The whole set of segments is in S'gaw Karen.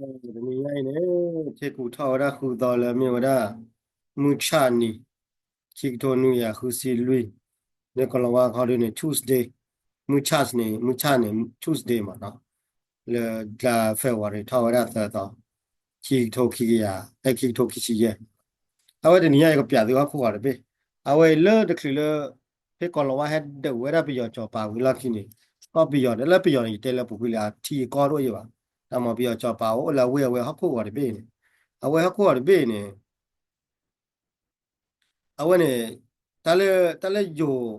တနံၤညါအံၤန့ၣ် ထံကူးထီၣ်ဝဲဒၣ်ဃုသီလၢမ့ၢ်ဝဲဒၣ် မုၢ်ဆၣ်နံၤ ခံကထိနွံကယၤဃုဆံလွံၢ် လၢကိၤလၤဝါခီဒုန့ၣ် Tuesday မုၢ်ဆၣ်န့ၣ် မုၢ်ဆၣ်န့ၣ် Tuesday မ့ၢ်နီၤ လၢ February ထီၣ်ဝဲဒၣ်သၢသီ ခံကထိခံကယၤ အဲ ခံကထိခံဆံယဲၢ် အဝဲတနံၤညါအံၤကပျးသုဟီၣ်ခိၣ်ဂီၤတဘ့ၣ် အဝဲအံၤလၢတချုးလၢ ဖဲကိၤလၤဝါဟဲဒုးဝဲဒၣ်ပယီၤစီၤပၤဝံၤလီၢ်ခံန့ၣ် ကီၢ်ပယီၤဒီးလၢပယီၤန့ၣ် ယတဲလၢပူၤကွံာ်လၢအထံအကီၢ်တအိၣ်ယဲၢ်ဘၣ် တၢ်မ့ၢ်ပယီၤစီၤပၤအိၣ်လၢအဝ့ၢ်အဝဲဟီၣ်ခိၣ်ဂီၤတဘ့ၣ်န့ၣ် အဝဲဟီၣ်ခိၣ်ဂီၤတဘ့ၣ်န့ၣ် အဝဲန့ၣ် တၢ်လၢ တၢ်လၢယိၤ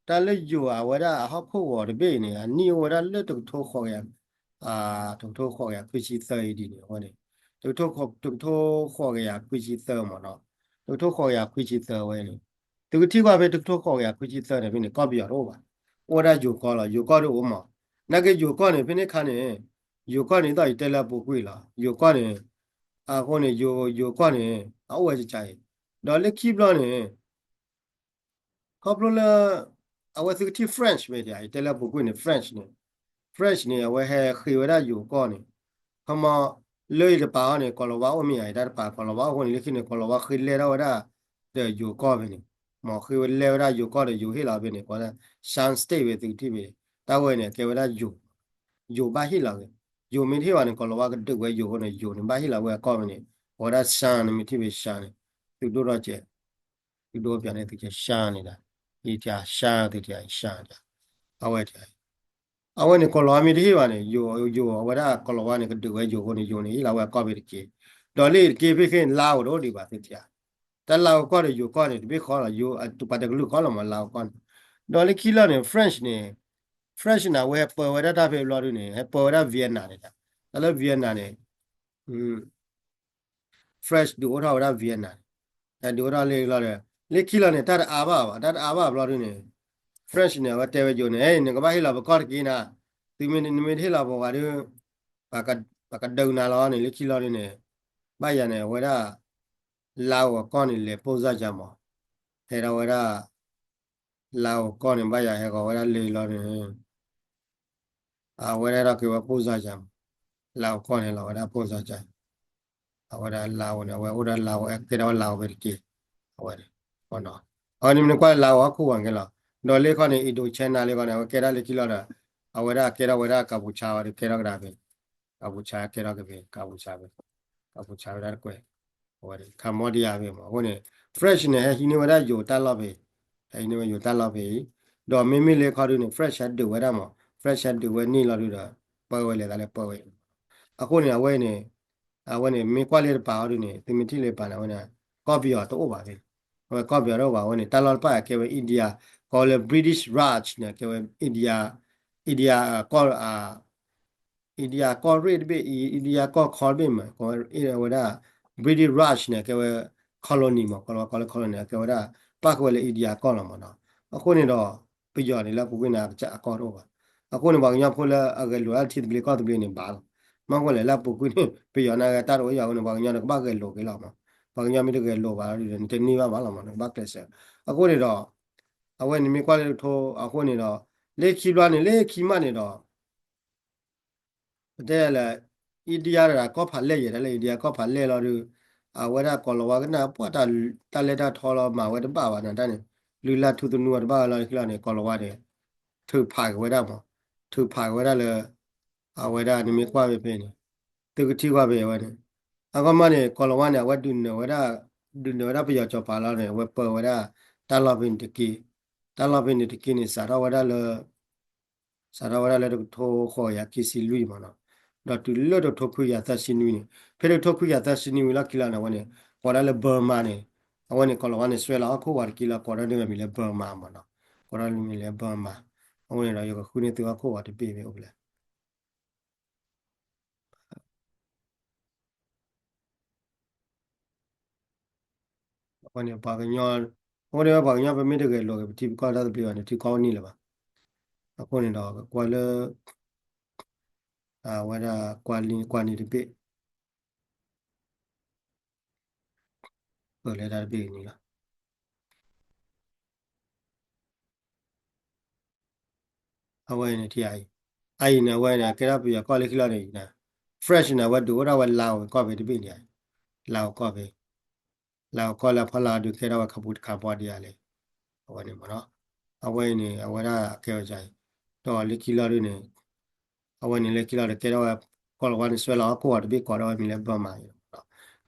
တၢ်လၢယိၤအဝဲဒၣ်အဟီၣ်ခိၣ်ဂီၤတဘ့ၣ်အံၤန့ၣ် အနံၣ်အိၣ်ဝဲဒၣ်လၢတကထိဃိးကယၤ တကထိဃိးကယၤခွံဆံသၢအံၤဒ်န့ၣ် အဝဲန့ၣ် တကထိဃိးကယၤခွံဆံသၢမ့ၢ်နီၤ တကထိဃိးကယၤခွံဆံသၢဝဲန့ၣ် သုကထံၣ်ကွၢ်ဖဲတကထိဃိးကယၤခွံဆံသၢန့ၣ် ဖဲန့ၣ် ကီၢ်ပယီၤတအိၣ်ဘၣ် အိၣ်ဝဲဒၣ်ယိၤကီၢ်လီၤ ယိၤကီၢ်ဒ်အိၣ်မး နာ်က့ယိၤကီၢ်န့ၣ် ဖဲန့ၣ်ခါန့ၣ် ယိၤကီၢ်န့ၣ်ဒ်သိးယတဲလၢအပူၤကွံာ်လီၤ ယိၤကီၢ်န့ၣ် အဃိန့ၣ် ယိၤ ယိၤကီၢ်န့ၣ် အအိၣ်ဝဲကကါအံၤ ဒီးလၢခံဘျီန့ၣ် ခီဖျိလၢ အဝဲသုကထံၣ် French မ့ၢ်ဧါ ယတဲလၢအပူၤကွံာ်န့ၣ် French န့ၣ် French န့ၣ် အဝဲဟဲဃ့ဝဲဒၣ်ယိၤကီၢ်န့ၣ် ခီမီ လၢယတပာ်အီၤန့ၣ် ကိၤလၤဝါအိၣ်မ့ၢ်ဧါ ယတၢ်တပာ်ကိၤလၤဝါအဃိန့ၣ် လၢခံန့ၣ် ကိၤလၤဝါဃ့လဲၢ်ထီၣ်ဝဲဒၣ် ဒီးယိၤကီၢ်ဖဲန့ၣ် မ့ၢ်ဃ့ဝဲလဲၢ်ဝဲဒၣ်ယိၤကီၢ်ဒီးယိၤဟ့ၣ်လီၤဖဲန့ၣ် ကိးဝဲဒၣ် Shan State ဝဲသုကထံၣ်ဖဲ တၢ်ဝဲန့ၣ် ကဲဝဲဒၣ်ယိၤ ယိၤဘၣ်ဟ့ၣ်လီၤက့ၤ ယိၤမ့ၢ်တဟ့ၣ်ဘၣ်န့ၣ် ကိၤလၤဝါကဒုးဝဲယိၤအဃိန့ၣ် ယိၤန့ၣ်ဘၣ်ဟ့ၣ်လီၤဝဲအကီၢ်ဖဲန့ၣ် ကိးဝဲဒၣ် Shan န့ၣ် မ့ၢ်ထံၣ်ဖဲ Shan န့ၣ် သုဒိၣ်ထီၣ်ကဲ သုဒိၣ်ပၠးန့ၣ်သုက Shan န့ၣ်ဒီး ယတၢ် Shan သုတၢ် Shan န့ၣ်ဒီး အဝဲတၢ် အဝဲန့ၣ် ကိၤလၤဝါမ့ၢ်တဟ့ၣ်ဘၣ်န့ၣ် ယိၤ ယိၤ အဝဲဒၣ်ကိၤလၤဝါန့ၣ် ကဒုးဝဲယိၤအဃိန့ၣ် ယိၤန့ၣ် ဟ့ၣ်လီၤဝဲအကီၢ်ဖဲတက့ၢ်. ဒီးလၢအံၤတက့ၢ်ဖဲခဲ လါအိၣ်တအိၣ်ဒံးဘၣ်သုတၢ် တၢ်လါအိၣ်ကီၢ်ဒီးယိၤကီၢ်န့ၣ် တဘ့ၣ်ဃီလီၤ ယိၤ ပှၤတကလုာ်ဃီလီၤမး လါအိၣ်ကီၢ်န့ၣ် ဒီးလၢခံလီၤန့ၣ် French န့ၣ် French န့ၣ် အဝဲဟဲပၢဝဲဒၣ်တၢ်ဖဲဘျီဒုန့ၣ် ဟဲပၢဝဲဒၣ် Vietnam န့ၣ်တၢ် တၢ်လၢ Vietnam န့ၣ် French ဒုးအိၣ်ထီၣ်ဝဲဒၣ် Vietnam န့ၣ် ဒုးအိၣ်ထီၣ်လၢလီၤဒီး လၢခံလီၤန့ၣ် တၢ်တအါဘၣ်ဘၣ် တၢ်တအါဘၣ်ဘျီဒုန့ၣ် French န့ၣ် အဝဲတဲဝဲယိၤန့ၣ် ဟဲ နကဘၣ်ဟ့ၣ်လီၤပကီၢ်တက့ၢ်နၤ သုမ့ၢ်နမ့ၢ်တဟ့ၣ်လီၤပှၤဒု ပှၤကဒုးနၤလီၤန့ၣ် လၢခံလီၤဒုန့ၣ် ဘၣ်ယၤန့ၣ် အဝဲဒၣ် လါအိၣ်အကီၢ်န့ၣ် လဲၤပိၢ်စၢ်ယၤမး ဟဲထီၣ်ဝဲဒၣ် လါအိၣ်ကီၢ်န့ၣ် ဘၣ်ယၤဟဲဂီၤဝဲဒၣ်လၢလီၤန့ၣ် အဝဲဒၣ်ဟဲထီၣ်က့ၤဝဲပိၢ်စၢ်ယၤမး လါအိၣ်ကီၢ်န့ၣ်လီၤဝဲဒၣ်ပိၢ်စၢ်ယၤ အဝဲဒၣ်လါအိၣ်န့ၣ် အဝဲအိၣ်ဒၣ်လါအိၣ် အဲၣ်ကဲထီၣ်ဝဲလါအိၣ်ဖဲတက့ၢ် အဝဲန့ၣ် အဝဲန့ၣ်မ့ၢ်ကွၢ်လါအိၣ်ဟီၣ်ခိၣ်ဝဲက့ၤလီၤ ဒီးလၢခီန့ၣ် Indochina လၢခီန့ၣ် အဝဲကဲဒၣ်လၢခံလီၤဒီး အဝဲဒၣ်ကဲထီၣ်ဝဲဒၣ်ကၣ်ပူၤဆါဝဲဒီးကဲထီၣ်ကဒါဖဲ ကၣ်ပူၤဆါကဲထီၣ်က့ၤဖဲ ကၣ်ပူၤဆါဖဲ ကၣ်ပူၤဆါဝဲဒၣ်တကွဲး အဝဲ Cambodia ဖဲမး အဃိန့ၣ် French န့ၣ် ဟဲဟံးန့ၢ်ဝဲဒၣ်ယိၤတၢ်လီၢ်ဖဲ ဟဲဟံးန့ၢ်ဝဲယိၤတၢ်လီၢ်ဖဲအံၤ ဒီးမ့မ့ၢ်လၢခီဒုန့ၣ် French ဟဲဒုးဝဲဒၣ်မး French ဟဲဒုးဝဲန့ၢ်လီၤဒုဒီး ပၢဝဲလဲၤသးလၢပၢဝဲ အဃိန့ၣ် အဝဲန့ၣ် အဝဲန့ၣ် မ့ၢ်ကွၢ်လၢတပၤအီၤဒုန့ၣ် သုမ့ၢ်ထံၣ်လၢပၤန့ၣ် အဝဲန့ၣ် ကီၢ်ပယီၤတအိၣ်ဘၣ်ဖဲ အဝဲကီၢ်ပယီၤတအိၣ်ဘၣ် အဝဲန့ၣ် တၢ်လီၢ်တဖၣ်ကဲဝဲ India ကိးလၢ British Raj န့ၣ် ကဲဝဲ India India ကီၢ် India ကီၢ်ရ့ၣ်တဘ့ၣ် India ကီၢ်ခီတဘ့ၣ်မး ကိးဝဲဒၣ် British Raj န့ၣ် ကဲဝဲ colony မး ကိးလီၤဝဲကိးလၢ colony ကဲဝဲဒၣ် ပၣ်ဃုာ်ဝဲလၢ India ကီၢ်လီၤမးနီၤ အဃိန့ၣ်ဒီး ပယီၤန့ၣ်လၢအပူၤကွံာ်န့ၣ် အကစၢ်အကီၢ်တအိၣ်ဘၣ် အဃိန့ၣ် ပှၤကညီဖိလၢအဂဲၤလိာ်ဒၣ်ထံသဘျ့ကီၢ်သဘျ့န့ၣ်ဘၣ်လီၤ မ့ၢ်ဃိလဲၣ်လၢအပူၤကွံာ်န့ၣ် ပယီၤန့ၣ်ဂဲၤတၢ်တအိၣ်ယၤအဃိန့ၣ် ပှၤကညီန့ၣ်ကဘၣ်ဂဲၤလိာ်က့ၤလီၤမး ပှၤကညီမ့ၢ်တဂဲၤလိာ်ဘၣ်လီၤဒုဒီး နတန့ၢ်ဘၣ်ဘၣ်လီၤမး နကဘၣ်ကျဲးစၢး အဃိန့ၣ်ဒီး အဝဲန့ၣ်မ့ၢ်ကွၢ်လၢတကထိ အဃိန့ၣ်ဒီး လၢခံဘျီန့ၣ် လၢခံမးန့ၣ်ဒီး ပတဲလၢ India တဂၤ ကီၢ်ဖးလဲၢ်ယဲၢ် တၢ်လၢ India ကီၢ်ဖးလဲၢ်လီၤဒုး အဝဲဒၣ်ကိးလီၤဝါကနၣ်ပှၢ်တၢ်လဲၢ်တၢ်ထီလီၤ မၤဝဲတဘၣ်ဘၣ်န့ၣ် တၢ်န့ၣ် လုၢ်လၢ်ထူသနူအီၤတဘၣ်ဝဲလီၤ လၢခံလီၤန့ၣ် ကိးလီၤဝါန့ၣ် ထုးဖးက့ၤဝဲဒၣ်မး ထုးဖးက့ၤဝဲဒၣ်လၢ အဝဲဒၣ်နမ့ၢ်ကွၢ်ဖဲဖဲန့ၣ် သုကထံၣ်ကွၢ်ဖဲအဝဲန့ၣ် အဂီၢ်မးန့ၣ် ကိးလီၤဝါန့ၣ် အဝဲဒုးနၢၤဝဲဒၣ် ဒုးနၢၤဝဲဒၣ်ပယီၤစီၤပၤလီၤန့ၣ် အဝဲပၢဝဲဒၣ် တၢ်လီၢ်ဖဲန့ၣ်တက့ၢ် တၢ်လီၢ်ဖဲန့ၣ်တက့ၢ်န့ၣ် စးထီၣ်ဝဲဒၣ်လၢ စးထီၣ်ဝဲဒၣ်လၢတကထိဃိးကယၤခံဆံလွံၢ်မးနီၤ, ဒီးတုၤလၢတကထိခွံကယၤသၢဆံနွံန့ၣ်, ဖဲတကထိခွံကယၤသၢဆံနွံဝံၤလီၢ်ခံလီၤန့ၣ် အဝဲန့ၣ် ကိးဒၣ်လၢ Burma န့ၣ်, အဝဲန့ၣ် ကိၤလၤဝါန့ၣ် စွဲလီၤဟီၣ်ခိၣ်ဝါတက့ၢ်လီၤ ကိးဒၣ်န့ၢ်မံၤလၢ Burma မးနီၤ, ကိးဒၣ်န့ၢ်မံၤလၢ Burma, အဝဲန့ၣ်ဒီး ယကဃုန့ၢ်သုဟီၣ်ခိၣ်ဝါတဘ့ၣ်ဖဲအိၣ်ဖဲလဲၣ် အဃိန့ၣ် ပှၤကညီ, အဃိန့ၣ် ပှၤကညီပမ့ၢ်တဂဲၤလိာ်က့ၤ ပထံပကီၢ်တၢ်သဘျ့ဘၣ်န့ၣ် ထံကီၢ်အိၣ်န့ၣ်လၢၤဘၣ်. အဃိန့ၣ်ဒီး ကွၢ်လၢ အဝဲဒၣ် ကွၢ်လံ ကွၢ်နံၤတဘ့ၣ် ပလဲၤတၢ်တဘ့ၣ်န့ၣ်လီၤ. အဝဲန့ၣ်ထံၣ်အံၤ, အအံၤန့ၣ် အဝဲန့ၣ် ကဲထီၣ်ပယီၤကီၢ်လၢခံလီၤန့ၣ်အံၤန့ၣ်, French န့ၣ် အဝဲဒုးအိၣ်ဒၣ်ဝဲ Lao ကီၢ်ဖဲတဘ့ၣ်န့ၣ်, Lao ကီၢ်ဖဲ Lao ကီၢ်လၢဖီလာ်ဒုးကဲထီၣ်ဝဲ Cambodia လံ, အဝဲန့ၣ်မ့ၢ်နီၤ, အဝဲအံၤန့ၣ် အဝဲဒၣ်ကဲဝဲဒ်အံၤ, ဒီးလၢခံလီၤဒုးန့ၣ် အဝဲန့ၣ်လၢခံလီၤဒီးကဲထီၣ်ဝဲ ကီၢ်လီၤဝါန့ၣ် စွဲလီၤဟီၣ်ခိၣ်ဂီၤတဘ့ၣ် ကိးထီၣ်ဝဲမံၤလၢ Burma အံၤ,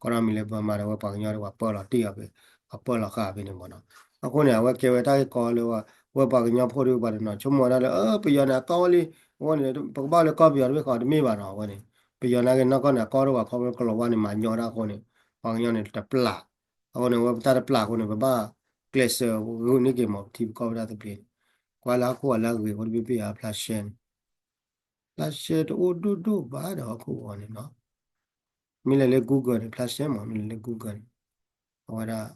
ကိးထီၣ်မံၤလၢ Burma ဒီး ဝဲပှၤကညီဒီး ပှၤပၢလီၤတ့ၢ်အီၤဖဲ ပှၤပၢလီၤဃာ်ဖဲန့ၣ်မ့ၢ်နီၤ, အဃိန့ၣ် အဝဲကဲဝဲတၢ်ဂ့ၢ်ကီလၢ ဝဲပှၤကညီဖိဒီး ပှၤတနီၤဆိကမိၣ်ဝဲဒၣ်လၢ ပယီၤန့ၣ် အကီဝဲလံ, အဃိန့ၣ် ပကဘၣ်လၢကီၢ်ပယီၤတဘ့ၣ်ဃီတမ့ၢ်ဘၣ်နီၤ, အဝဲန့ၣ် ပယီၤနာ်က့နီၢ်ကီၢ်န့ၣ် အကီဒိၣ်ဘၣ်ခီဖျိ ကီၢ်လီၤဝါန့ၣ် မၤညီတၢ်အဃိန့ၣ် ပှၤကညီန့ၣ်တပျၢ်, အဃိန့ၣ် ဝဲပတၢ်တပျၢ်အဃိန့ၣ် ပဘၣ်ကျဲးစၢးဂုာ်န့ၢ်က့ၤမ့ၢ် ပထံပကီၢ်ပတၢ်သဘျ့န့ၣ်, ကွၢ်လၢဟီၣ်ခိၣ်ဂီၤလၢအဂ့ၤဖိတဘ့ၣ်ဘ့ၣ်ဧါ ဖျါရှဲန့ၣ်, ဖျါရှဲတအိၣ်ဒိၣ်ဒိၣ်ဘၣ်ဒီးဟီၣ်ခိၣ်ဂီၤန့ၣ်နီၤ, မ့ၢ်လဲၤလၢ Google န့ၣ် ဖျါရှဲမ့ၢ် မ့ၢ်လဲၤလၢ Google န့ၣ်, အဝဲဒၣ်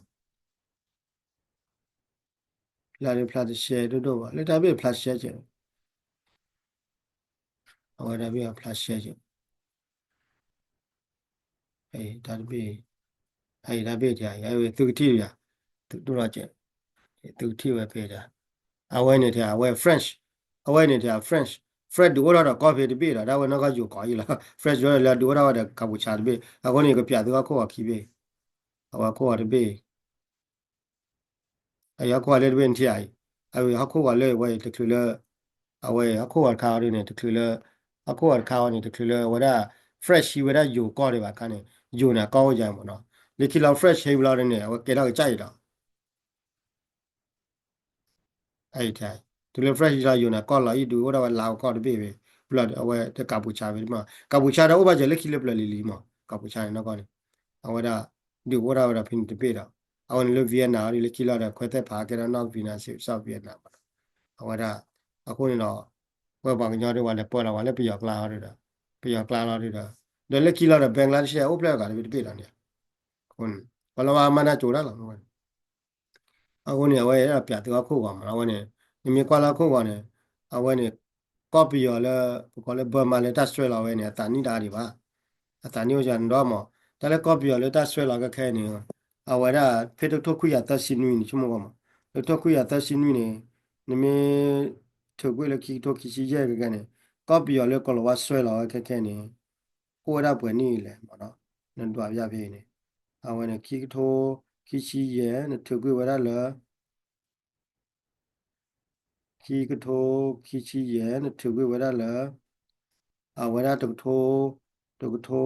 ဖျါလၢဖျါတရှဲဒိၣ်ဒိၣ်ဘၣ် လၢတၢ်ဘ့ၣ်ဖျါရှဲကဲး, အဝဲဒၣ်ဘ့ၣ်အဖျါရှဲကဲး, တၢ်တဘ့ၣ်, တၢ်ဘ့ၣ်တၢ် သုကထံၣ်ယၤ, သုကထံၣ်ဝဲဖဲတၢ်, အဝဲန့ၣ်ထဲအဝဲ French, အဝဲန့ၣ်ထဲ French, French ဒုးအိၣ်ထီၣ်ဒီးကီၢ်ဖဲတဘ့ၣ်ဒီး ဒၣ်ဝဲနီၢ်ကီၢ်ယိၤကီးအံၤလီၤ, French ယိၤလၢဒုးအိၣ်ထီၣ်ဝဲဒီး ကၣ်ပူၤဆါတဘ့ၣ်, အဃိန့ၣ် ယကပျးသုဟီၣ်ခိၣ်ဂီၤခံဘ့ၣ်, အဝဲဟီၣ်ခိၣ်ဂီၤတဘ့ၣ် အံၤဟီၣ်ခိၣ်ဂီၤလၢတဘ့ၣ်နထံၣ်ဧါအံၤ, အဝဲဟီၣ်ခိၣ်ဂီၤလၢဝဲအံၤတချုးလၢ, အဝဲဟီၣ်ခိၣ်ဂီၤတခါအံၤဒ်န့ၣ် တချုးလၢ, ဟီၣ်ခိၣ်ဂီၤတခါအံၤန့ၣ် တချုးလၢအဝဲဒၣ် French ဟံးဝဲဒၣ်ယိၤကီၢ်ဒံးဘၣ်ခါန့ၣ် ယိၤန့ၣ် အကီၢ်အိၣ်ယါမ့ၢ်နီၤ, လၢခံလီၤ French ဟံးဝံၤလီၤဒ်န့ၣ် အဝဲကဲထီၣ်ကစၢ်အံၤဒီး တုၤလၢ French လီၤယိၤန့ၣ် ကီၢ်လီၤအံၤဒုးအိၣ်ဒၣ်ဝဲ Lao ကီၢ်တဘ့ၣ်ဝဲ, ဘျီအဝဲတကၣ်ပူၤဆါဝဲမ့ၢ်, ကၣ်ပူၤဆါဒီးအိၣ်ဘၣ်စၢၤလၢခံလၢပျၢၤလံၤလံမ့ၢ်, ကၣ်ပူၤဆါန့ၣ်နီၢ်ကီၢ်န့ၣ်, အဝဲဒၣ် ဒုးအိၣ်ဒၣ်ဝဲဒီးဖဲန့ၣ်တဘ့ၣ်ဒီး, အဝဲန့ၣ်လၢ Vietnam အံၤဒ်လၢခံလီၤဒီး ခွဲးသဲၣ်ဖးကဲထီၣ်နီၢ် Vietnam စ့ၢ်ကီး Vietnam မ့ၢ်နီၤ, အဝဲဒၣ်, အဃိန့ၣ်ဒီး ဝဲပှၤကညီဒ်ဝဲလဲၤပၢလီၤဝဲလၢပယီၤကျါအံၤဒီး, ပယီၤကျါလီၤဒ်ဒီး, ဒီးလၢခံလီၤဒီး Bangladesh အိၣ်ဖျဲၣ်အဂၤတဘ့ၣ်တဘ့ၣ်လီၤန့ၣ်, အဃိန့ၣ် ပှၤလီၤဝါမၤနၢၤကၠိတၢ်လီၤ အဃိန့ၣ် အဝဲဒၣ်ပျးသုဟီၣ်ခိၣ်ဂီၤမ့ၢ်နီၤ, အဝဲန့ၣ် နမ့ၢ်ကွၢ်လၢဟီၣ်ခိၣ်ဂီၤန့ၣ်, အဝဲန့ၣ် ကီၢ်ပယီၤလၢ ပကိးလၢ Burma လၢတၢ်စွဲလီၤဝဲန့ၣ် အသးနံၣ်တဂၤဒံးဘၣ်, အသးနံၣ်အိၣ်ယါန့ၣ်ဒီးမ့ၢ်, တၢ်လၢကီၢ်ပယီၤလၢတၢ်စွဲလီၤခဲခဲအံၤန့ၣ်, အဝဲဒၣ်ဖဲတကထိခွံကယၤသၢဆံနွံန့ၣ် ဆိကမိၣ်ကွၢ်မ့ၢ်, တကထိခွံကယၤသၢဆံနွံန့ၣ်, နမ့ၢ် ထုးကွံာ်လၢခံကထိခံဆံယဲၢ်ခဲခဲန့ၣ်, ကီၢ်ပယီၤလၢကီၢ်လီၤဝါစွဲလီၤဝဲခဲခဲန့ၣ် အိၣ်ဝဲဒၣ်ပှဲၤနံၣ်လဲၣ်မ့ၢ်နီၤ, နဒွးပယါဖဲအံၤန့ၣ်, အဝဲန့ၣ် ခံကထိခံဆံယဲၢ် နထုးကွံာ်ဝဲဒၣ်လၢ ခံကထိခံဆံယဲၢ် နထုးကွံာ်ဝဲဒၣ်လၢ အဝဲဒၣ်တကထိ, တကထိ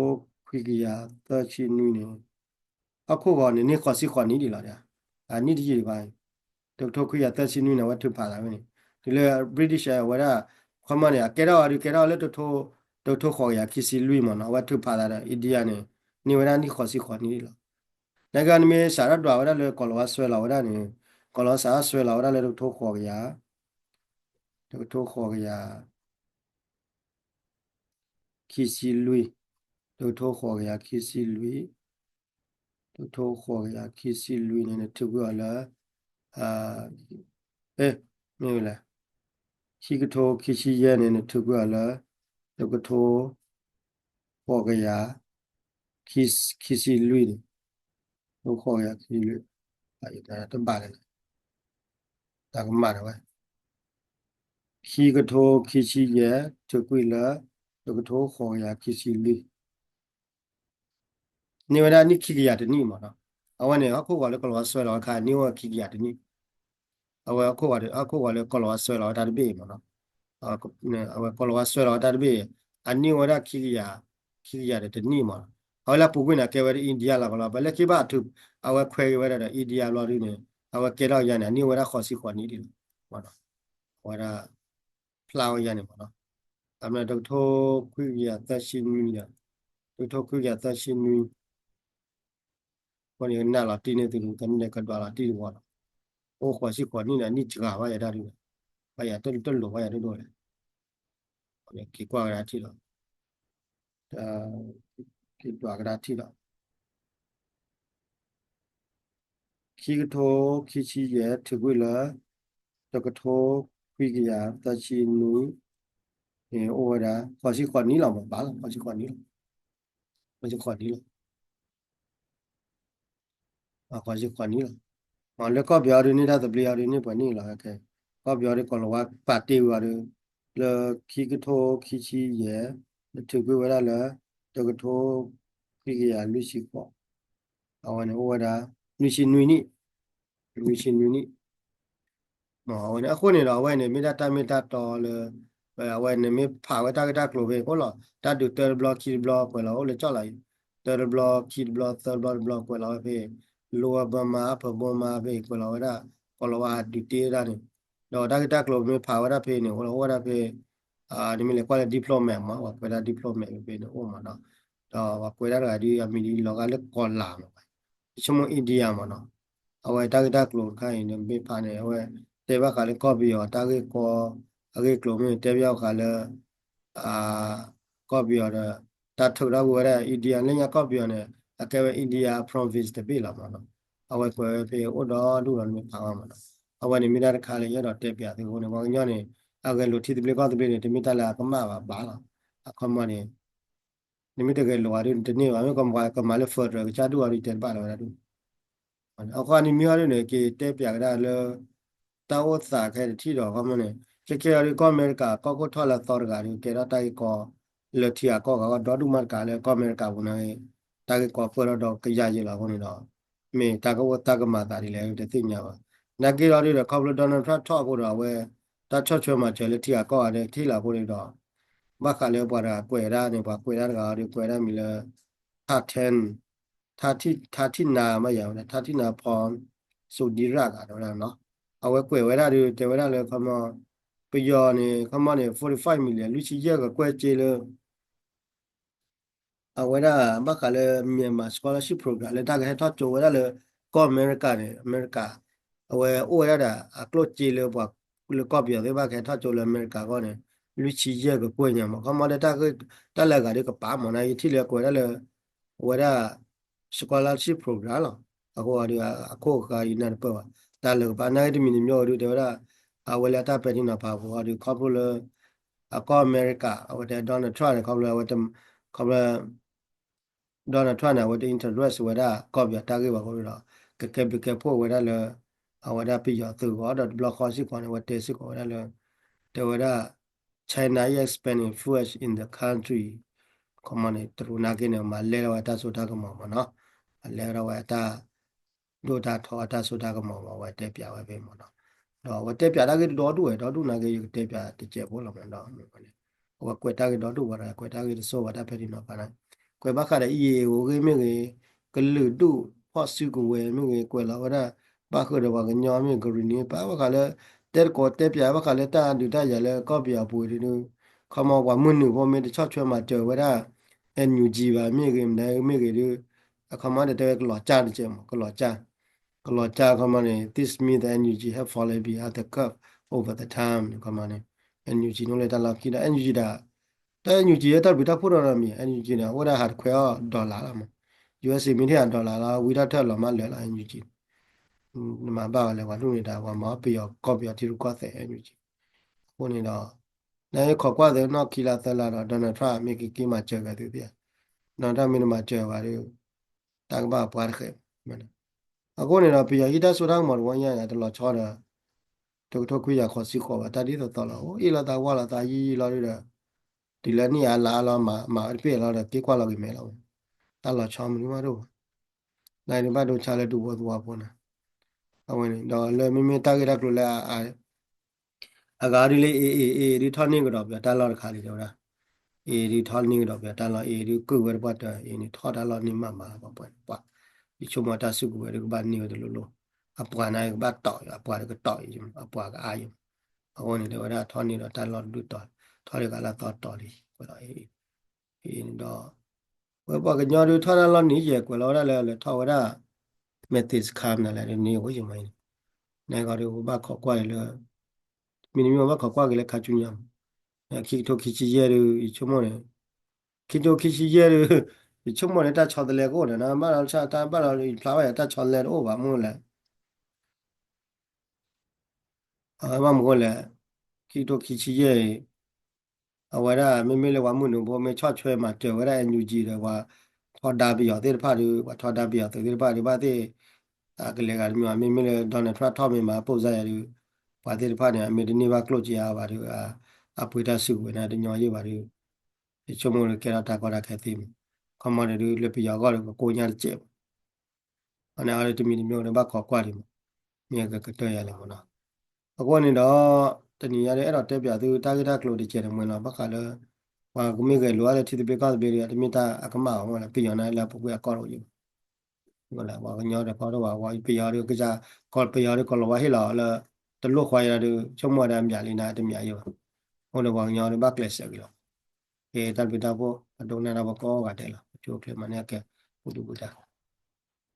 ခွံကယၤသၢဆံနွံန့ၣ်, ဟီၣ်ခိၣ်ဂီၤန့ၣ် နံၣ်ဃိးဆံဃိးနံၣ်ဒံးလီၤ, အနံၣ်တယံာ်ဒံးဘၣ်, တကထိခွံကယၤသၢဆံနွံန့ၣ် အဝဲထုးဖးသးဝဲန့ၣ်, တုၤလၢ British အဝဲဒၣ် ခီမီန့ၣ် အကဲထီၣ်အီၤဒုးကဲထီၣ်လၢ တကထိဃိးကယၤခံဆံလွံၢ်မ့ၢ်နီၤ, အဝဲထုးဖးသးဒီး India န့ၣ် န့ၢ်ဝဲဒၣ်နံၣ်ဃိးဆံဃိးနံၣ်လီၤ. နကနမ့ၢ်စးထီၣ်ဒွးဝဲဒၣ်လၢကီၢ်လီၤဝါစွဲလီၤဝဲဒၣ်န့ၣ်, ကီၢ်လီၤဝါစးထီၣ်စွဲလီၤဝဲဒၣ်လၢတကထိဃိးကယၤ, တကထိဃိးကယၤ ခံဆံလွံၢ်, တကထိဃိးကယၤခံဆံလွံၢ်, တကထိဃိးကယၤခံဆံလွံၢ်န့ၣ် နထုးကွံာ်အီၤလၢ, မ့ၢ်ဝဲလဲၣ်, ခံကထိခံဆံယဲၢ်န့ၣ် နထုးကွံာ်အီၤလၢ တကထိ ဃိးကယၤ ခံဆံလွံၢ်န့ၣ်, တကထိဃိးကယၤခံဆံလွံၢ်, တဘၣ်လဲၣ်, တၢ်ကမၣ်ဒၣ်ဝဲ, ခံကထိခံဆံယဲၢ် ထုးကွံာ်လၢ တကထိဃိးကယၤခံဆံလွံၢ် န့ၢ်ဝဲဒၣ်နံၣ်ခံကယၤတနံၣ်မ့ၢ်နီၤ, အဝဲန့ၣ် ဟီၣ်ခိၣ်ဂီၤလၢကီၢ်လီၤဝါစွဲလီၤဝဲခါ န့ၢ်ဝဲခံကယၤတနံၣ်, အဝဲဟီၣ်ခိၣ်ဂီၤ ဟီၣ်ခိၣ်ဂီၤလၢကီၢ်လီၤဝါစွဲလီၤဝဲတၢ်တဘ့ၣ်မ့ၢ်နီၤ, အဝဲကီၢ်လီၤဝါစွဲလီၤဝဲတၢ်တဘ့ၣ်, အန့ၢ်ဝဲဒၣ်ခံကယၤ, ခံကယၤဒီးတနံၣ်မ့ၢ်နီၤ, အဝဲလၢပူၤကွံာ်န့ၣ် ကဲဝဲဒၣ် India လီၤကလီၤ ပှၤလၢခံဘၣ်အထုး, အဝဲခွဲးက့ၤဝဲဒၣ်ဒီး India ဘျီဒုန့ၣ်, အဝဲကဲထီၣ်ယါန့ၣ် အန့ၢ်ဝဲဒၣ်ဃိးဆံဃိးနံၣ်ဒံးလီၤ, အဝဲဒၣ် ဖျါဝဲယါန့ၣ်မ့ၢ်နီၤ, အမ့ၢ်တကထိခွံကယၤသၢဆံနွံ, တကထိခွံကယၤသၢဆံနွံ, အဃိန့ၣ်ကနၣ်လီၤတံၢ်န့ၢ်သုဒုး ကနၣ်ကဒွးလီၤတံၢ်တဝီလီၤ, အိၣ်ဃိးဆံဃိးနံၣ်န့ၣ် အနံၣ်စှၤဘၣ်ယၤတၢ်ဒုး, ဘၣ်ယၤတလိၣ်ဘၣ်ယၤတဒိၣ်လဲၣ်, က့ၤကွၢ်ကဒါထံၣ်လီၤ, က့ၤဒွးကဒါထံၣ်လီၤ. ခံကထိခံဆံယဲၢ် ထုးကွံာ်လၢ တကထိခွံကယၤသၢဆံနွံန့ၣ် အိၣ်ဝဲဒၣ် ဃိးဆံဃိးနံၣ်လီၤမး ဘၣ်လီၤ ဃိးဆံဃိးနံၣ်လီၤ, ဃိးဆံဃိးနံၣ်လီၤ, ဃိးဆံဃိးနံၣ်လီၤ, လၢကီၢ်ပယီၤဒုးန့ၣ် တၢ်သဘျ့အီၤဒုးန့ၣ် ပှဲၤနံၣ်လီၤ, ကီၢ်ပယီၤဒုး ကီၢ်လီၤဝါပာ်တ့ၢ်ဝဲအီၤဒုး လၢခံကထိခံဆံယဲၢ် နထုးကွံာ်ဝဲဒၣ်လၢ တကထိခွံကယၤလွံၢ်ဆံဃိး, အဝဲန့ၣ်အိၣ်ဝဲဒၣ် လွံၢ်ဆံနွံနံၣ်, လွံၢ်ဆံနွံနံၣ် အဝဲန့ၣ်အဃိန့ၣ်ဒီး အဝဲန့ၣ်မ့ၢ်ဒၣ်တၢ်မ့ၢ်တၢ်တီလၢ အဝဲန့ၣ်မ့ၢ်ဖးဝဲတၢ်ဂ့ၢ်တၢ်ကျိၤဖဲအိၣ်လီၤ. တၢ်ဒုးတၢတဘျီခံတဘျီကွဲးလီၤအိၣ်လၢကၠီၣ်လီၤအံၤ, တၢတဘျီခံတဘျီသၢတဘျီတဘျီကွဲးလီၤဝဲဖဲ Lower Burma, Upper Burma ဖဲကွဲးလီၤဝဲဒၣ် ကိးလီၤဝဲဒုးတ့ဝဲဒၣ်န့ၣ်, ဒီးတၢ်ဂ့ၢ်တၢ်ကျိၤမ့ၢ်ဖးဝဲဒၣ်ဖဲန့ၣ် အိၣ်လီၤအိၣ်ဝဲဒၣ်ဖဲ နမ့ၢ်လဲၤကွၢ်လၢ diplomat မး ပှၤကွဲးဒၣ် diplomat ဖဲန့ၣ်အိၣ်မးနီၤ, ဒီးပှၤကွဲးဒၣ်တဂၤဒ်အမံၤဒ်လီၤဂာ်လၢကီၤလၤမး, ယဆိကမိၣ် India မးနီၤ, အဝဲတၢ်ဂ့ၢ်တၢ်ကျိၤတခါအံၤန့ၣ် မ့ၢ်ဖးန့ၣ် အဝဲတဲဘၣ်ဃးလၢကီၢ်ပယီၤ တၢ်ဂ့ၢ်ကီ အဂ့ၢ်ကျိၤမ့ၢ်တဲဘၣ်ဃးလၢ ကီၢ်ပယီၤဒီး တၢ်ထုးထီၣ်ကွံာ်ဝဲဒၣ် India လၢညါကီၢ်ပယီၤန့ၣ် အကဲဝဲ India province တဘ့ၣ်လီၤမးနီၤ, အဝဲကွဲးဝဲဖဲအိၣ်ဒီဒူၣ်ဒီးနမ့ၢ်ဖးဘၣ်မးနီၤ, အဝဲန့ၣ်မ့ၢ်ဒၣ်တခါလၢယအဲၣ်ဒိးတဲပၠးသုအဃိန့ၣ် ပှၤကညီန့ၣ် အဂဲၤလိာ်ထံသဘျ့ကီၢ်သဘျ့န့ၣ် တမ့ၢ်တၢ်လၢအကမၣ်ဘၣ်ဘၣ်လီၤ, အခီမီန့ၣ် နမ့ၢ်တဂဲၤလိာ်အီၤဒ်န့ၣ်တန့ၢ်ဘၣ်, မ့ၢ်ကမၤလၢ federal ကစၢ်ဒူၣ်အီၤဒ်တဲတဘၣ်လီၤဝဲဒၣ်ဒူၣ်, အခီနမံၤအီၤဒ်န့ၣ် က့ၤတဲပၠးကဒါလၢ တၢ်အိၣ်သးခဲတထံၣ်ဒီးအခီမီန့ၣ် ခဲခဲအံၤဒ်ကီၢ်အမဲရကၤ ကီၢ်ခိၣ်ထီၣ်လၢအသီတဂၤဒ် ကဲထီၣ်တၢ်ဂ့ၢ်ကီ လၢထံဂၤကီၢ်ဂၤအဂီၢ်ဒီဒူၣ်မးတကးလၢကီၢ်အမဲရကၤပူၤန့ၣ် တၢ်ဂ့ၢ်ကီပၢၢ်ထီၣ်ဒီးကယၤယံာ်လီၤအဃိန့ၣ်ဒီး မ့ၢ်တၢ်ကအိၣ်တၢ်ကမၤသးဒ်လဲၣ်တသ့ၣ်ညါဘၣ်, နာ်က့ဒီးဒ်ဒီးခီဖျိ Donald Trump ထီၣ်အဃိဒီးအဝဲ တၢ်ဆီၣ်ထွဲမၤစၢၤလၢထံဂၤကီၢ်ဂၤဒ်ထံၣ်လီၤအဃိန့ၣ်ဒီး ဘၣ်ဃးလၢပှၤတဂၤကွဲးဒၣ်န့ၣ် ပှၤကွဲးဒၣ်တဂၤအီၤဒ်ကွဲးဒၣ်မံၤလၢ ထၣ်ထၣ် ထၣ်ထံၣ်နၤမးယၤဝဲဒၣ် ထၣ်ထံၣ်နၤဖီ စိၤဒံရၣ်ဂၤတဲဝဲဒၣ်နီၤ, အဝဲကွဲးဝဲဒၣ်ဒ် တဲဝဲဒၣ်လၢခီမီ ပယီၤန့ၣ် ခီမီန့ၣ် forty-five million လွံၢ်ဆံယဲၢ်ကကွဲၢ်စ့လၢ အဝဲဒၣ်ဘၣ်ဃးလၢ Myanmar Scholarship Program လၢတၢ်ကဟဲထီၣ်ကၠိဝဲဒၣ်လၢ ကီၢ်အမဲရကၤန့ၣ် အမဲရကၤ အဝဲအိၣ်ဝဲဒၣ်ဒီး အကျိၣ်စ့လၢပှၤ လၢကီၢ်ပယီၤသ့ၣ်တဖၣ်ကဟဲထီၣ်ကၠိလၢအမဲရကၤအဂီၢ်န့ၣ် လွံၢ်ဆံယဲၢ်ကကွဲၢ်ညါမး ခီမီဒီး တၢ်လၢအဂၤဒ်ကပာ်မး နာ်က့ထံၣ်လၢကွဲးဒၣ်လၢ အဝဲဒၣ် scholarship program လီၤ, အဃိဒီး အခိၣ်အဃၢ်ဒ်နၢ်တပၢၢ်ဘၣ်, တၢ်လၢကပာ် နာ်က့တမံၤတမံၤအိၣ်ဒ် တဲဝဲဒၣ် အဝဲလၢအတၢ်ပဲာ်ထံနီၤဖးအပူၤအီၤဒ် ခီဖျိလၢ အကီၢ်အမဲရကၤ အဝဲတဲ Donald Trump န့ၣ် ခီဖျိလၢအဝဲ ခီဖျိ Donald Trump န့ၣ် အဝဲတ interest ဝဲဒၣ်ကီၢ်ပယီၤတၢ်ဂ့ၢ်ဘၣ်အဃိဒီး ကကဲဘျုးကဲဖှိၣ်ဝဲဒၣ်လၢ အဝဲဒၣ်ပယီၤသုးအဂီၢ် ဒီးတဘျီဃီစ့ၢ်ကီးန့ၣ် အဝဲတဲစ့ၢ်ကီးဝဲဒၣ်လၢ တဲဝဲဒၣ် China is expanding influence in the country ခီမီန့ၣ် တရူးနာ်က့န့ၣ် မၤလဲၢ်ထီၣ်ဝဲတၢ်စိတၢ်ကမီၤမးနီၤ, မၤလဲၢ်ထီၣ်ဝဲတၢ် ဒိၣ်တၢ်ထီအတၢ်စိတၢ်ကမီၤမး အဝဲတဲပၠးဝဲဖဲမးနီၤ, ဒီးအဝဲတဲပၠးတၢ်ဂ့ၢ်ဒီဒူၣ်ဝဲ ဒီဒူၣ်နာ်က့ ယကတဲပၠးတစဲးဖိလီၤမးဒီး အဝဲကွဲးတၢ်ဂ့ၢ်ဒီဒူၣ်ဝဲဒီး ကွဲးတၢ်ဂ့ၢ်တစိၢ်ဘၣ်တၢ်ပဲာ်ထံနီၤဖးန့ၣ် ကွဲးဘၣ်ဃးဒီး EAO ဂ့ၢ်မ့ၢ်ဂ့ၤ, ကလုာ်ဒူၣ်ဖီၣ်စုကဝဲၤမ့ၢ်ဂ့ၤ ကွဲးလီၤဝဲဒၣ် ဘၣ်ဃုာ်ဒီးပှၤကညီမ့ၢ် ကရံၣ်နံၤ ပာ်ဘၣ်ဃးလၢ တဲသကိးတဲပၠးဘၣ်ဃးလၢတၢ်ဒုးတၢ်ယၤလၢကီၢ်ပယီၤအပူၤဒ် ခီမီပှၤမုၢ်နုာ်ဖိမ့ၢ်တဆီၣ်ထွဲမၤစၢၤဝဲဒၣ် NUG ဘၣ်မ့ၢ်ဂ့ၤ မနုၤမ့ၢ်ဂ့ၤဒ် အခီမီဒီးတဲဝဲကလီၤစၢ်တကဲးမး ကလီၤစၢ် ကလီၤစၢ်ခီမီန့ၣ် this means the NUG have fallen behind the curve over the time န့ၣ် ခီမီန့ၣ် NUG န့ၣ်လၢတၢ်လီၢ်ခံဒီး NUG ဒီး တၢ် NUG တၢ်ဘျုးတၢ်ဖှိၣ်ဒီးမံၤ NUG န့ၣ် အိၣ်ဝဲဒၣ်ဟးတခွဲးအီၣ် dollar လီၤမး USA မ့ၢ်ထံၣ်ဟး dollar လီၤ ဝံထီၣ်ထၢၣ်လီၤမးလၢာ်လီၤ NUG နမၤဘၣ်ဝဲလဲၣ် ပှၤဒူၣ်န့ၣ်တၢ် ပှၤမၤအီၣ်ပယီၤကီၢ်ပယီၤထံရူၢ်ကီၢ်သဲး NUG အဃိန့ၣ်ဒီး နဟဲခိးကွၢ်သုနီၢ်ခံလါသၢလါဒီး Donald Trump မ့ၢ်ကက့ၤမၤစၢၤဂၤသုသ့ဧါ Donald Trump မ့ၢ်တမၤစၢၤဘၣ်ဒီး တၢ်ကဘၣ်ပှၤတဃဲး အဃိန့ၣ်ဒီး ပယီၤဟံးတၢ်စိတၢ်ကမီၤတဝီညါန့ၣ် တလီၤဆီဒီး တကထိခွံကယၤဃိးဆံဃိးဘၣ် တၢ်ဒ်သိးသိးလီၤ အိၣ်အ့ၣ်လိာ်သးဝါလိာ်သးယံာ်ယံာ်လီၤဒီး တုၤလၢနံၣ်အါလါအါလီၤ မၤအီၤတပ့ၢ်လီၤဒီး က့ၤကွၢ်လီၤက့ၤမဲာ်လီၤ တၢ်လီၤဆီမနုၤမးတအိၣ်ဘၣ် နဒုးဘၣ်ဒိဆါလၢဒူဖိသဝီဖိန့ၣ် အဝဲန့ၣ် ဒီးလၢမ့မ့ၢ်တၢ်ဂ့ၢ်တၢ်ကျိၤလၢ အဂၤဒ်လၢ AA AA ဒ်ထီၣ်န့ၢ်ကဒီးပယီၤတၢ်လီၢ်တခါလံ တဲဝဲဒၣ် AA ဒ်ထီၣ်န့ၢ်ကဒီးပယီၤတၢ်လီၢ် AA ဒ်ကုၢ်ဝဲတပှၢ်တၢၢ် AA န့ၣ်ထီၣ်တၢ်လီၢ်န့ၢ်မးမးလီၤ ပှၤပှၤ ယဆိကမိၣ်တၢ်စုကဝဲၤဒ်ကဘၣ်န့ၢ်ဝဲတလိၤလိၤ အပှၤန့ၣ်ကဘၣ်တီၢ်အံၤ အပှၤတကတီၢ်အံၤ အပှၤကအါယံၤ အဃိန့ၣ်တဲဝဲဒၣ်ထီၣ်န့ၢ်ဒီးတၢ်လီၢ်တဒူၣ်တီၢ် ထီၣ်လၢကလၢသီတီၢ်လံ ကွဲးလီၤ AA ဒီး ဝဲပှၤကညီဒုးထီၣ်တၢ်လီၢ်န့ၣ်ယဲၢ်ကွဲးလီၤဝဲဒၣ်လၢလဲၤထီၣ်ဝဲဒၣ် Metis Camp နၤလဲၣ်ဒ်န့ၣ်ဝဲယမၤအံၤန့ၣ် နဂီၢ်ဒုးဘၣ်ခိးကွၢ်လၢ မ့တမ့ၢ်ဘၣ်ခိးကွၢ်က့ၤလၢခါဆူညါ ခံကထိခံဆံယဲၢ်ဒုး ယဆိကမိၣ်န့ၣ် ခံကထိခံဆံယဲၢ်ဒုး ယဆိကမိၣ်န့ၣ် တၢ်ဆီတလဲကအိၣ်ဒီး နဘၣ်လီၤတၢ်ဘၣ်လီၤ ယဖျါဘၣ်ယၤတၢ်ဆီတလဲတအိၣ်ဘၣ်မ့ၢ်လဲၣ် အဝဲဘၣ်မနုၤလဲၣ် ခံကထိခံဆံယဲၢ်အံၤ အဝဲဒၣ်မ့မ့ၢ်လၢပှၤမုၢ်နုာ်ဖိမ့ၢ်ဆီၣ်ထွဲမၤစၢၤဝဲဒၣ် NUG ဒီးပှၤထီဒါပယီၤသ့ၣ်တဖၣ်ဒီး ပှၤထီဒါပယီၤသုးသ့ၣ်တဖၣ်ဒီး ဘၣ်သ့ၣ် ကလဲၤဂၤတမံၤ မ့မ့ၢ်လၢ Donald Trump ထီၣ်မ့ၢ်မၤပိာ်စါယၤဒီး ပှၤသ့ၣ်တဖၣ်န့ၣ် အမ့ၢ်တန့ၢ်ဘၣ်ကျိၣ်စ့အါဘၣ်ဒီး အပှ့ၤတၢ်စုကဝဲၤန့ၣ်တညီယံာ်ဘၣ်ဒီး ယဆိကမိၣ်ဒီးကဲထီၣ်တၢ်ကီတၢ်ခဲသ့မး ခီမီန့ၣ်ဒုး လၢပယီၤအဂီၢ်ဒီး ပကိညါတစဲးဘၣ်. အန့ၣ်အီၤဒီးတမံၤတမံၤဒီး ဘၣ်ခိးကွၢ်ဒံးမး, မ့ၢ်ကကတၢၢ်ယၤလဲၣ်မးနီၤ. အဃိန့ၣ်ဒီး တနံၤညါဒီး အဲၣ်ဒိးတဲပၠးသုတၢ်ဂ့ၢ်တၢ်ကျိၤတစဲးတမှဲလီၤ. ဘၣ်ဃးလၢ ပှၤကမ့ၢ်ဂဲၤလိာ်အါလၢထံသဘျ့ကီၢ်သဘျ့ဒီး တမ့ၢ်တၢ်အကမၣ်အီၤမးလၢ ပယီၤန့ၣ်လၢပူၤကွံာ်အကီၢ်တအိၣ်ယံၤဘၣ်. ပှၤကညီဒီးကီၢ်တအိၣ်ဘၣ်, ပယီၤဒီးကစၢ် ပယီၤဒီးကီၤလၤဝါဟ့ၣ်လီၤလၢ တလိၣ်ဃီယၤဒီး ဆိကမိၣ်ဝဲဒၣ်အမံၤလံန့ၣ် တမံၤယံၤဘၣ်. အဃိန့ၣ် ပှၤကညီဒီးဘၣ်ကျဲးစၢးက့ၤလီၤ. ကဲ တၢ်ဘျုးတၢ်ဖှိၣ် ပဒိကနၣ်တၢ်ဖိကိးဂၤဒဲးလီၤ. ဆိၣ်ချ့မၤန့ၢ်ကဲ ပူၤဒုပူၤဒါ